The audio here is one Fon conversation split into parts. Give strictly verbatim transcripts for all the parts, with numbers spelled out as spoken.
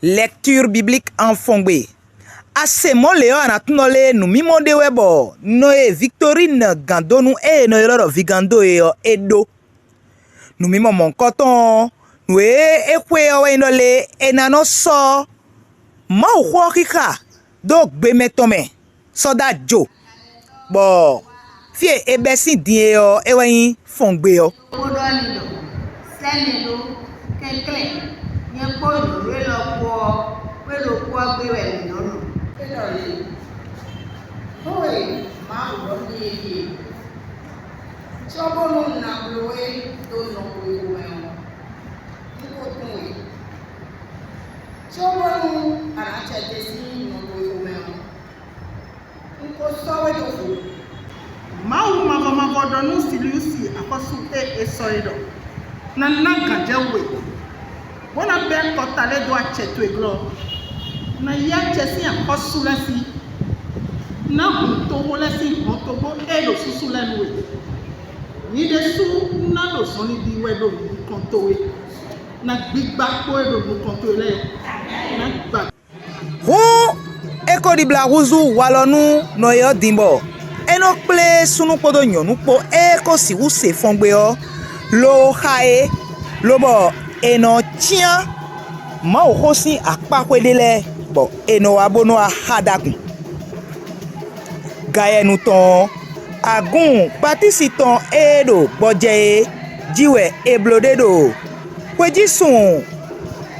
Lecture biblique en fɔngbe. A se mɔ̌ lě ɔ́, a nǎ tunwun ɖɔ lé nǔmimɔ ɖé wɛ bɔ nɔ e Victorine gǎn dó nú ée è nɔ ylɔ́ ɖɔ Vigando é ɔ́, é ɖó. Nǔmimɔ mɔ̌hunkɔtɔn ɔ́, nǔ e é xwe ɔ́ wɛ nyí ɖɔ lé è nǎ nɔ sɔ́ Mawuxó ɔ́ xixa dó gbe mɛtɔn mɛ sɔ́ dó ajo, bɔ fí e è bɛ́ sín din é ɔ́, é wɛ nyí fɔngbe ɔ́. Bó ɖɔ n'i ɖɔ: Sɛ́ mɛ ɖó, kɛnklɛ́n nyɛ kpó nǔɖuɖu élɔ́ kpó ɔ́, xwé ɖokpó ɔ́ gbe wɛ mǐ nɔ́ ɖu. É ɖɔ n'i: Nǔ e Mawu ɖɔ n'i é ɖíe: Cóbónú un ná bló we dó nɔ we xomɛ ɔ́, un ko tunwun we. Cóbónú a nǎ cɛ te sín nɔ we xomɛ ɔ́, un ko sɔ́ we dó vo. Mawu mavɔ mavɔ ɖɔ nú Siliusi axɔ́sú e è sɔ́ é ɖɔ: Na ná gǎnjɛwú we, bó ná bɛ́ kɔta lɛ́ɛ dó acɛ towe glɔ́. Na yí acɛ sín axɔ́sú lɛ́ɛ sí. Ná hun toxo lɛ́ɛ sín hɔntogbó e ɖo súsú lɛ́ɛ nú we. Nyɛ ɖésú ná ɖo zɔnlin ɖi wɛ ɖo nukɔn towe. Na gbigba kpó e ɖo nukɔn towe lɛ́ɛ ná gba. Hǔn é ko ɖibla húzú walɔ nú nɔ e ɔ́ din bɔ é nɔ kplé súnnu kpódó nyɔ̌nu kpó e ko sixú se fɔngbe ɔ́, ló xa é, lobɔ è nɔ cyán Mawuxó sín akpáxwé ɖé lɛ́ɛ, bɔ è nɔ wá bó nɔ wá xa ɖagun. Gayɛnu tɔn ɔ́, agún Batísi tɔn e ɖo gbɔjɛ é jí wɛ è bló ɖe ɖo xwejísun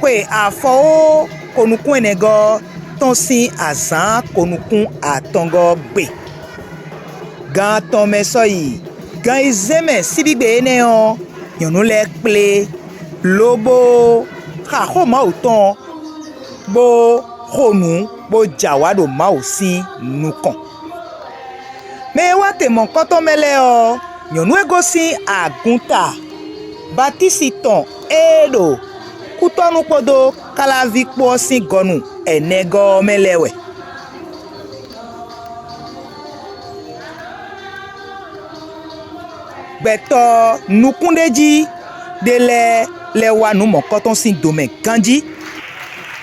xwe afɔwó konukún ɛnɛgɔ́ ɔ́ tɔn sín azǎn konukún atɔngɔ́ ɔ́ gbe. Gan atɔn mɛ sɔ́ yi gan ayizɛ́n mɛ síbígbe énɛ́ ɔ́, nyɔ̌nu lɛ́ɛ kplé, lobo xa xó Mawu tɔn ɔ́, bó xo nǔ, bó jɛ awǎ ɖo Mawu sín nukɔn. Mɛ e wá te mɔ̌kɔ́tɔn mɛ lɛ́ɛ ɔ́, nyɔ̌nu e gosín agunta Batísi tɔn e ɖo kútɔ́nu kpódó káláví kpó ɔ́ sín gɔnu ɛnɛgɔ́ ɔ́ mɛ lɛ́ɛ wɛ. Gbɛtɔ́ nukúnɖéjí ɖé lɛ́ɛ lɛ́ wá nǔ mɔ̌kɔ́tɔn sín domɛ ganjí.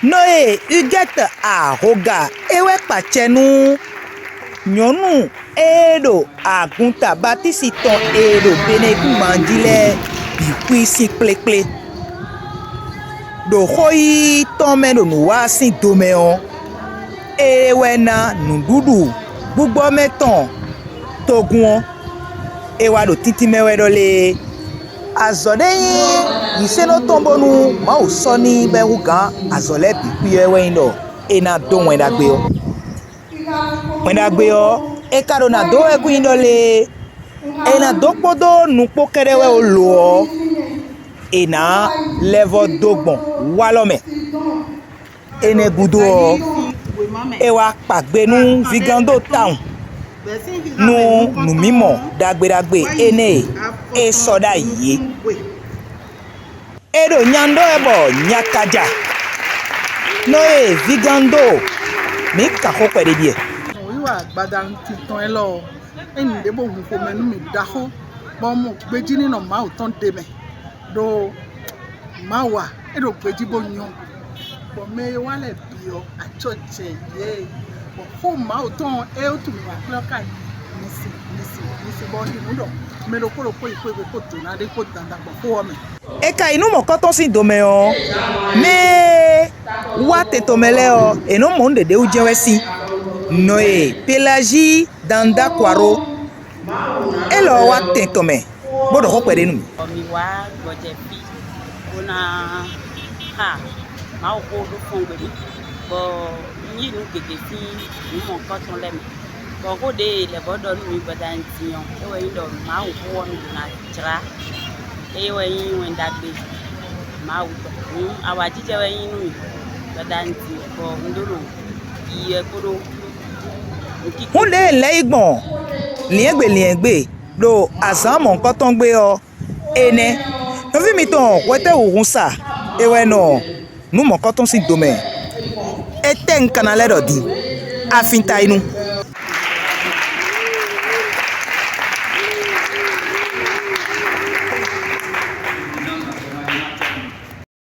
Nɔ e Ugɛ́ti ahoga é wɛ kpa acɛ nú nyɔ̌nu e ɖo agunta Batísi tɔn e ɖo Benegúngban jí lɛ́ɛ bǐ xwí sín kplékplé. Ɖo xó yíyí tɔn mɛ ɖo nǔ wa sín domɛ ɔ́, é wɛ ná nǔɖuɖu gbígbɔ́mɛ tɔn togun ɔ́, é wá ɖo tíntín mɛ wɛ ɖɔ lée. Azɔ̌ ɖé nyí nyǐsɛ́nnɔ tɔn bónú Mawu sɔ́ n'i bɔ é hú gǎn azɔ̌ lɛ́ɛ bǐ xwíyɔ́ wɛ nyí ɖɔ é ná dó Wɛn Ɖagbe ɔ́. Wɛn Ɖagbe ɔ́, è ka ɖo nǎ dó wɛ kún nyí ɖɔ lée. È nǎ dó kpódó nukpó kɛ́ɖɛ́ wɛ ó lo ɔ́, è nǎ lɛ́ vɔ́ dó gbɔn walɔ mɛ. Énɛ́ gúdo ɔ́, é wá kpa gbe nú Vigando tawun nú nǔmimɔ ɖagbe ɖagbe énɛ́ e é sɔ́ ɖ'ayǐ é. É ɖo nya ɖɔ wɛ bɔ nya ka ja. Nɔ e Vigando, mǐ kan xó kpɛɖé ɖíe. Wíwá gbadanu titɔn élɔ́ ɔ́, é nǔ ɖé bó hun xomɛ nú mì ɖaxó, bɔ un mɔ gbejí nínɔ Mawu tɔn ɖ'é mɛ. Ɖó Mawu a, é ɖo gbejí bó nyɔ́, bɔ mɛ e wá lɛ́ɛ bǐ ɔ́, acɔ́ jɛ yě. Bɔ xó Mawu tɔn e wútu mǐ wá kplɔ́ ká yi, mi sin, mi sin, mi sin, bɔ un ɖi nǔ ɖɔ mɛ ɖokpó ɖokpó yi xwé xwé kó dǒ ná ɖé kpó dandan gbɔn xó ɔ́ mɛ. È ka yi nú mɔ̌kɔ́tɔn sín domɛ ɔ́, mɛ e wá tɛn tɔn mɛ lɛ́ɛ ɔ́, è nɔ́ mɔ nǔ ɖě ɖ'é wú jɛ́n wɛ sí. Nɔ e Pelají Dandakwaro élɔ́ ɔ́ wá tɛn tɔn mɛ, bó ɖɔ xó kpɛɖé nú mì. Bɔ mǐ wá gbɔjɛ fí bó ná xa Mawu xó ɖó fɔ́n gbe mì, bɔ un yí nǔ gěgé sín nǔ mɔ̌hunkɔtɔn lɛ́ɛ mɛ. Bɔ xó ɖě e lɛ̌ vɔ́ ɖɔ nú mǐ gbadanu din ɔ́, é wɛ nyí ɖɔ Mawu xó ɔ́, un ɖo ná jlá, é wɛ nyí Wɛn Ɖagbe Mawu tɔn. Hǔn awǎjijɛ wɛ nyí nú mì gbadanu din, bɔ un ɖó ɖo yiyi wɛ kpódó nǔkíkí. Hǔn ɖěe lɛ̌ yi gbɔn lyɛ̌ngbè lyɛ̌ngbè ɖo azǎn mɔ̌hunkɔtɔn gbe ɔ́, énɛ́. Nɔví mitɔn hwɛtɛ́ wǔhun sa è wɛ nɔ nǔ mɔ̌kɔtɔn sín domɛ? Étɛ́ un ka ná lɛ́ ɖɔ din? Afin tayinu.